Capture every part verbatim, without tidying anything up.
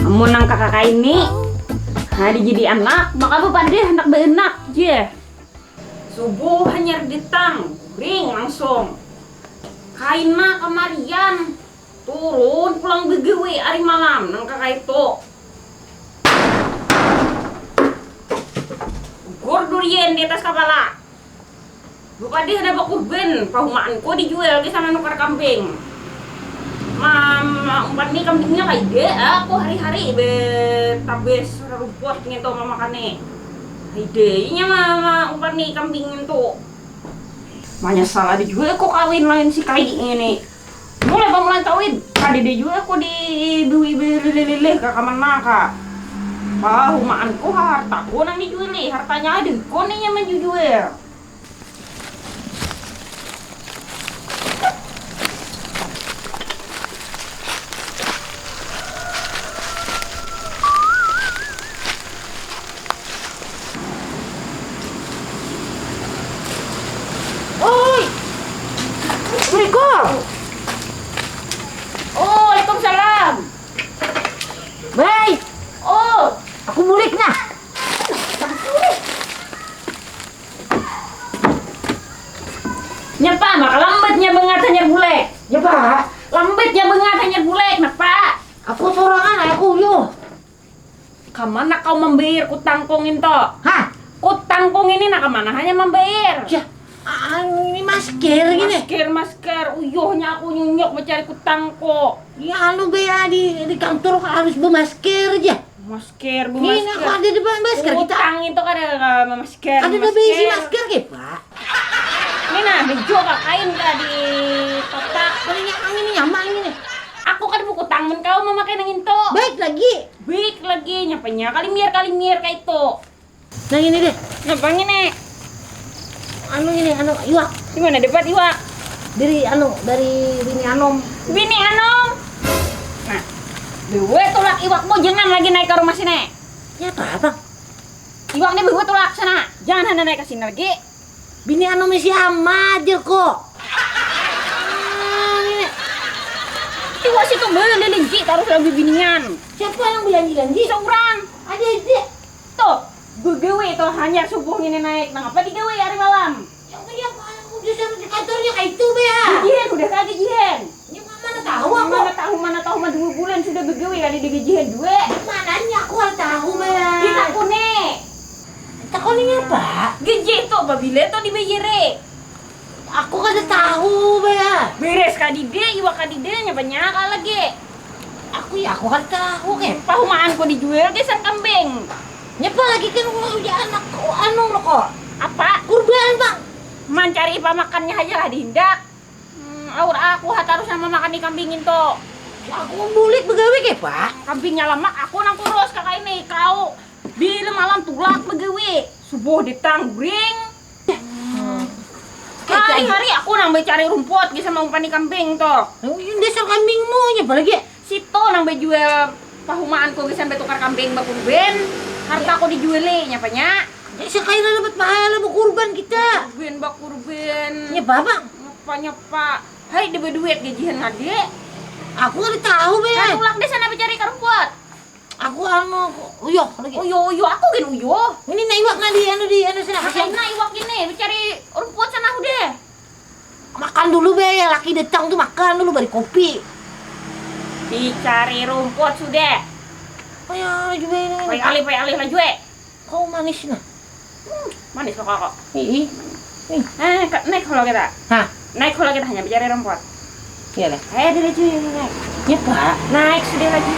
Mun nang kakak ini, nah, dijadi anak, maka bepadah handak baanak, jeh. Subuh hanyar datang, guring langsung. Kaina kamarian, turun pulang begawi ari malam, nang kakaitu. Gugur durian di atas kapala. Bepadah ada bakurban, pahumaan ko dijual gasan manukar kambing. Ma, ma, umpat ni kambingnya kaida, aku hari-hari betabas rumput ngintu mamakani. Kaida inya ma, ma, umpat ni kambing ngintu. Manyasal ada jua aku kawin lawan si Kai ngini. Mulai pamulaan kawin, kadada jua aku di, di, di, dililih-lilih ka kamana ka. Pahumaan ku harta ku nang dijuali, hartanya ada ku ni nyaman jujual. Oi. Assalamualaikum. Oh, waalaikumsalam. Baik. Oh, aku murid nah. Nyapa, maka lambatnya bengat hanyar bulek. Nyapa? Lambatnya bengat hanyar bulek, napa? Aku sorangan, aku uyuh. Kamana kau mambayar kutangku ngintu? Hah? Kutangku ngini nah kamana hanya mambayar? Jah, ah, ini masker gini. Masker, masker. Uyuhnya aku nyunyuk mencari kutangku. Ya anu bea di, di kantor harus bermasker aja. Masker, ini bermasker. Aku ada di masker kita. Utang itu kada masker. Ada di bisi masker ke, Pak? Ini nah, bejo ka kain ka di kotak. Ini nyaman ini, nyaman ini. Aku kada bukutang mun kau memakai nang itu. Baik lagi. Baik lagi, nyapanya kalimir kalimir kayak itu. Nah ini deh. Napa ngini? Anu ini, anu iwak. Di mana dapat iwak? Dari anu, dari bini anom. Bini anom. Nah, bawa tulak iwakmu, jangan lagi naik ke rumah sini. Ya apa, Bang? Iwak ni bawa tulak sana, jangan hana naik ke sini lagi. Bini anom isi amat, jar ko. Ah, ini. Iwak situ beli linci, taruh lagi binian. Siapa yang bilang janji? Seorang. Ada aja. Tuh, begawe tuh hanyar subuh ngini naik. Nang apa digawe hari malam? Yang punya aku disuruh di kantornya kayak itu, Bea. Gajian, udah kah gajian? Ini mana tahu aku. Mana tahu, mana tahu mah dua bulan sudah begawe kada digajian jua. Mananya aku kada tahu, Bea. Ditakuni. Takuni apa? Gaji itu apabila tuh dibayari? Aku kada tahu, Bea. Beres kadide, iwak kadide, nyapanya kah lagi? Aku ya, aku kada tahu, ke. Pahumaan ku dijual gasan kambing. Nyapa lagi kan aku udah anak, anu lo kok. Apa? Kurban, Bang. Mancari pamakannya aja lah dihindak. Hmm, aur aku ha tarus nama makan di kambing itu. Aku bulik begawe ke, Pak. Kambingnya lemak, aku nang kurus kakak ini, kau. Bila malam tulak begawi, subuh datang guring. Hari-hari aku nang bacari rumput di sama umpan di kambing tuh. Dasar kambingmu nya apa lagi? Situ nang bajual pahumaan ku gasan batukar kambing bakurban. Harta ku dijuali nyapanya. Jadi sekali dapat pahala bakurban kita. Kurban bakurban. Nyapa bang? Nyapa nyapa. Hai, dia berduit gajian ngadi. Aku kada tahu be. Tulak di sana bacari rumput. Aku anu, uyuh lagi. Uyuh, uyuh, aku gin uyuh. Ini nak iwak nadi anu di anu sana. Nah, iwak ini dicari rumput sana udah. Makan dulu be, ya laki datang tuh makan dulu bari kopi. Dicari rumput sudah. Payah juga ini. Payah alih, payah alih lah jua. Kau manis nah. Hmm, manis kok kok. Ih. Ih. Eh, naik kalau kita. Hah? Naik kalau kita hanya bicara rumput. Iya lah. Eh, ada laju ini naik. Ya pak. Naik sudah laju.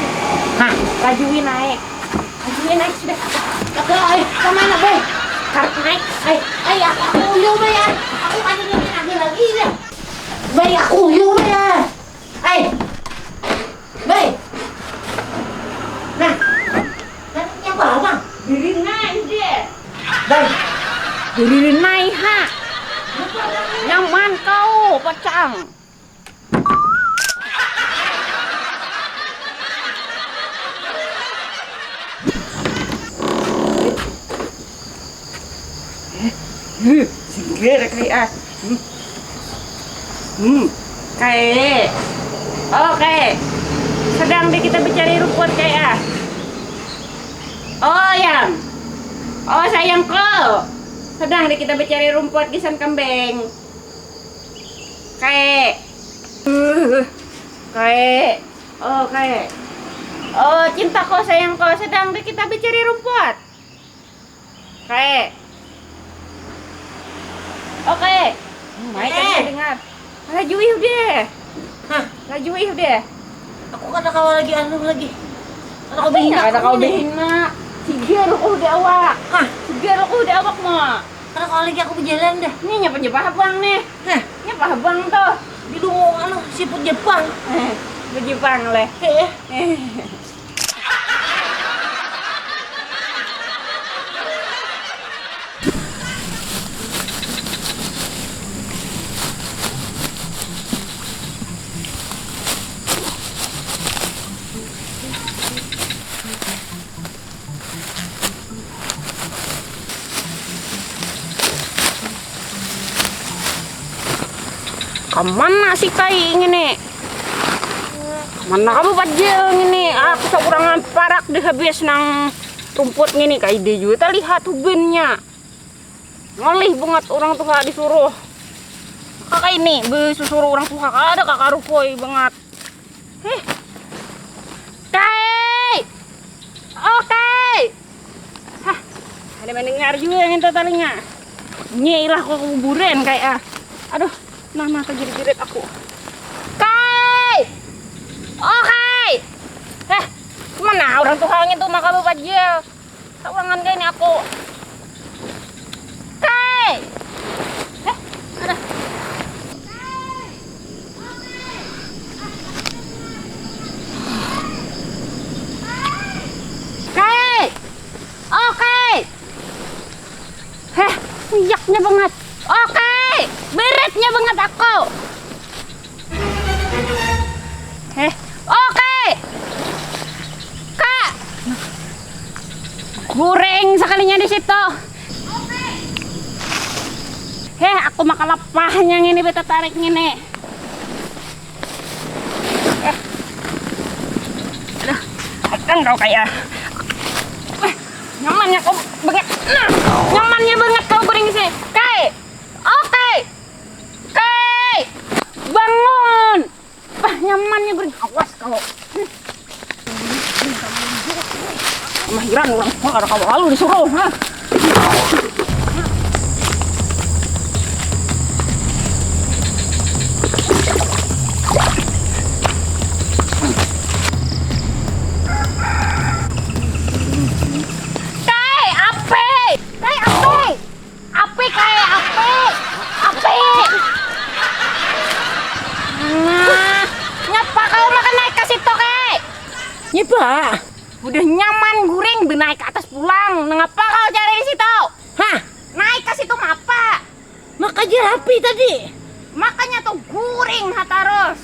Hah? Lajui naik. Lajui naik sudah. Aku, eh, kemana be? Karet naik. Eh, eh, aku, aku uyu be ya. Aku kan ini lagi lagi deh. Be, aku uyu be ya. Eh, be. Nah, nanti apa bang? Diri naik deh. Bang, diri nai ha. Nyaman kau pacang. Singgir kai ah. Hmm. Hmm. Kai. Oke. Sedang di kita mencari rumput kai ah. Oh, yang. Oh, sayangku. Sedang di kita mencari rumput gisan kembeng. Kae. Kae. Oh, kae. Oh, cintaku, sayangku, sedang di kita mencari rumput. Kae. Oke. Mai kada dengar. Laju ih deh. Hah? Laju ih deh. Aku kada kawa lagi anu lagi. Kada kawa bihina. Kada kawa bihina. Sigar aku di awak. Hah? Sigar aku di awak mah. Kada kawa lagi aku bejalan dah. Ini nyapa nyapa habang nih. Hah? Nyapa habang tuh. Di lungo anu siput Jepang. Eh, di Jepang leh. Heeh. Eh. Kamana si Kai ngini? Kamana kamu Pajil ngini? Aku sakurangan parak di habis nang rumput ngini, Kai, dia jua talihat hubannya. Ngalih bangat orang tuha disuruh. Kaka ini, be, susuruh orang tuha kada kakaruhoi bangat. Heh. Kai! Oh, Kai! Hah, ada mendengar juga yang itu talinga. Nyilah kok kuburan kayak ah. Aduh, nah, nah, kegirit-girit aku. Kai! Oh, Kai! Heh, mana orang tuha ngitu maka bapajil? Sawangan kaini aku. Kai! Heh, ada. Kai! Oh, Kai! Heh, uyaknya banget. Oh, Kai! Beratnya banget aku. Heh, oke. Kak. Goreng sekalinya di situ. Heh, aku makan lepahnya ngini, beta tarik ngini. Eh. Aduh, akan kau kayak. Wah, nyamannya kau banget. Nah, nyamannya banget kau goreng di sini. Kai. Oke. Kai. Bangun. Bah, nyamannya beri awas kalau. Mahiran orang mah kada kawa lalu disuruh, ha. Kai, ape? Kai, ape? Api kae, api. Api. Nah, ngapa kau makan naik ke situ kae? Nyiba. Udah nyaman guring, benaik ke atas pulang. Ngapa kau cari di situ? Hah? Naik ke situ ngapa? Maka aja rapi tadi. Makanya tuh guring ha terus.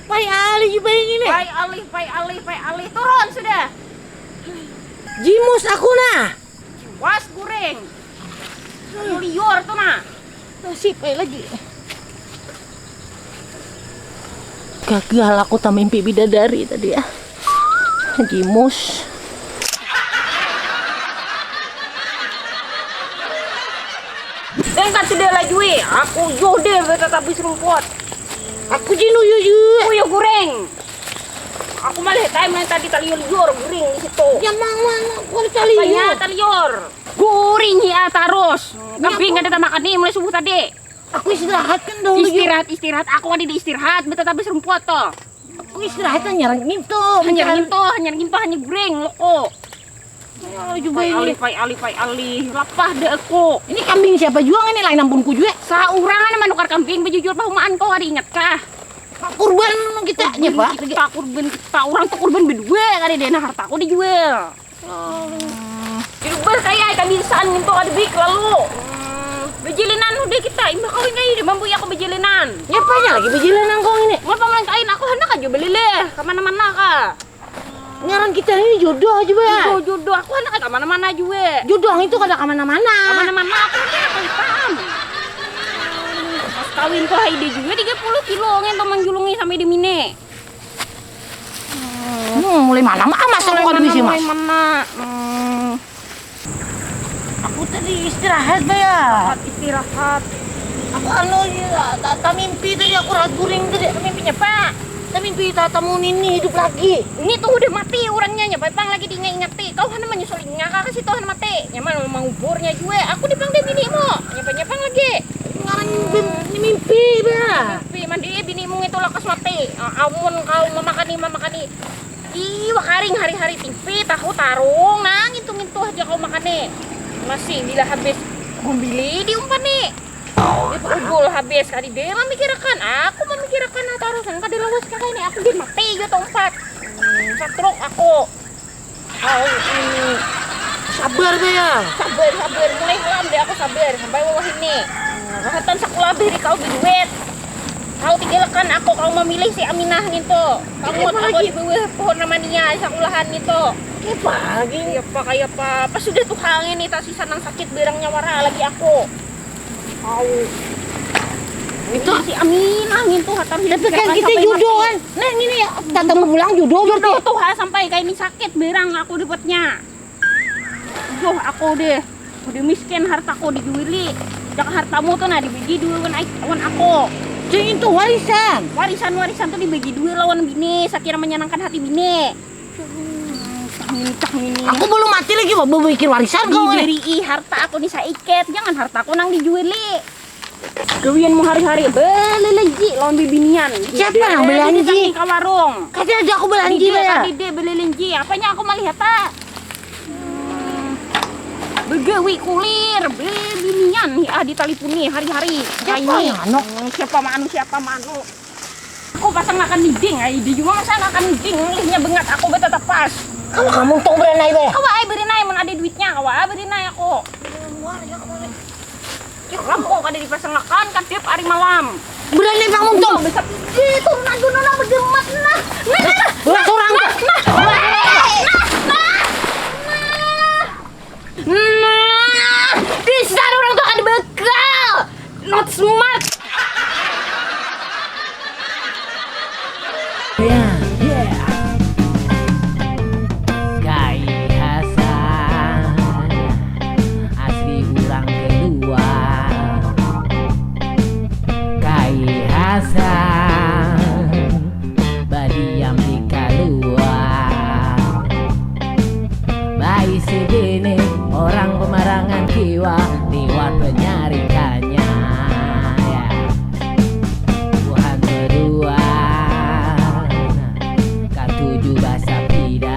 Pai alih juga ini. Pai alih, pai alih, pai alih. Turun sudah. Jimus aku nah. Jiwas guring. Liur tuh nah. Nasib ai lagi. Gagal aku tamimpi bidadari tadi ya. Jimus. Angkat sudah laju eh. Aku jodoh betatabis rumput. Aku jinu yuyu. Uyuh guring. Aku malah time yang tadi taliur liur guring di situ. Ya mang mang aku taliur. Apanya taliur? Guring ya tarus. Kambing kada tamakan nih mulai subuh tadi. Aku istirahat kan dahulu. Istirahat, istirahat. Aku ada di istirahat, betatabis rumput tuh. Aku istirahat hanya nginto. Hanya nginto, hanya nginto, hanya guring loko. Ayo juga ini. Alih, pai alih, pai alih. Lapah deh aku. Ini kambing siapa juga ini lain ampunku juga. Saurang ada manukar kambing bejujur pahumaan kau ada ingat kah? Kurban kita nyapa? Kita kurban kita orang tuh kurban berdua kali deh nah hartaku dijual. Dirubah kaya kamisaan ngintu kada bik lalu. Bejilinan udah kita imbah kawin kaya udah mampu ya aku bejilinan. Nyapanya lagi bejilinan kau ini? Ngapa main kain aku hendak aja belilih kemana-mana kah. Ngaran kita ini jodoh aja ba. Jodoh, jodoh aku hendak kemana-mana juga. Jodoh itu kada kemana-mana. Kemana-mana apa ya kaitan. Pas kawin tuh hai dia juga tiga puluh kilo ngen teman julungi sampai di mine. Hmm, mulai mana mah masuk mulai mana, mulai mana? Hmm. Istirahat ba ya. Istirahat. Aku anu, ya, ta- tamimpi tadi, aku rahat guring tadi. Tamimpinya apa? Tamimpi tatamu nini hidup lagi. Ini tuh udah mati orangnya, nyapa pang lagi diingat-ingati. Kau hana menyusul ingat ke situ, hana mati. Nyaman menguburnya juga. Aku dipanggil binimu. Nyapa-nyapa lagi. Ngaran bim- ini mimpi ba. Mimpi mandi binimu itu lakas mati. Ah, amun kau memakani, memakani. Iwak karing hari-hari, timpi, tahu, tarung, nah ngintu-ngintu aja kau makan nih. Masih bila habis gumbili diumpan nih. Itu udul habis kali dia memikirkan, aku memikirkan nah tarusan kada lawas kah ini, aku dia mati juga tempat. Hmm, satruk aku. Kau ini. Sabar ba ya. Sabar, sabar, mulai halam deh aku sabar sampai wawah ini. Rahatan sekolah beri kau duit. Kau tinggalkan aku, kau memilih si Aminah ngintu. Kamu aku lagi di bawah pohon namania sekolahan ngintu. Kayak apa lagi? Kayak apa, kayak apa? Pas sudah tuh hal ini, tak sisa nang sakit berang nyawara lagi aku. Kau. Itu si Aminah ngintu hatar. Tapi kan kita judo kan. Nah, ini ya, tata mau pulang judo berarti. Judo tuh ha sampai kayak ini sakit berang aku dapatnya. Duh, aku deh. Udah miskin hartaku dijuili. Jaka hartamu tuh nah dibagi dua wan ai- wan aku. Jadi itu warisan. Warisan-warisan tuh dibagi dua lawan bini, sakira menyenangkan hati bini. Hmm, cah ini, cah ini. Aku belum mati lagi, mau mikir warisan kau nih. Diberi harta aku nih saiket, jangan hartaku nang dijuili. Gawianmu hari-hari belalanji lawan bibinian. Siapa yang belalanji? Ke warung. Kasih aja aku belalanji ya. Tadi dia belalanji. Apanya aku melihat tak? Hmm. Begawi kulir, bibinian. Ah, ditalipuni hari-hari. Siapa ini? Anu? Hmm, siapa manu, siapa manu? Aku pasang akan diding, ai dia juga masa akan diding, lihnya bengat aku betetapas. Kamu kamu tong berenai be. Kawa ai berenai, mun ada duitnya, kawa ai berenai aku. Kampung kada dipasangakan, kadip ari malam. Berani bangun tuh. Bisa di turunan dulu nah, berdemat nah. Nah, nah, nah. Buat orang. Nah, nah, nah. Nah, nah. Nah, dasar orang tuh kada bekal. Not smart. Yeah, yeah. Kai Hasan, asli urang Keluang. Kai Hasan, badiam di Keluang. Baisi bini orang pemarangan kiwa liwat penyaringannya, ya. Buhan kedua, katuju basapida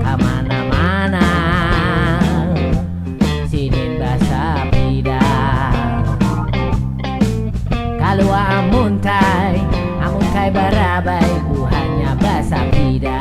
kamana-mana, sidin basapida. Kalua amun kai, amun kai barabai, buhannya basapida.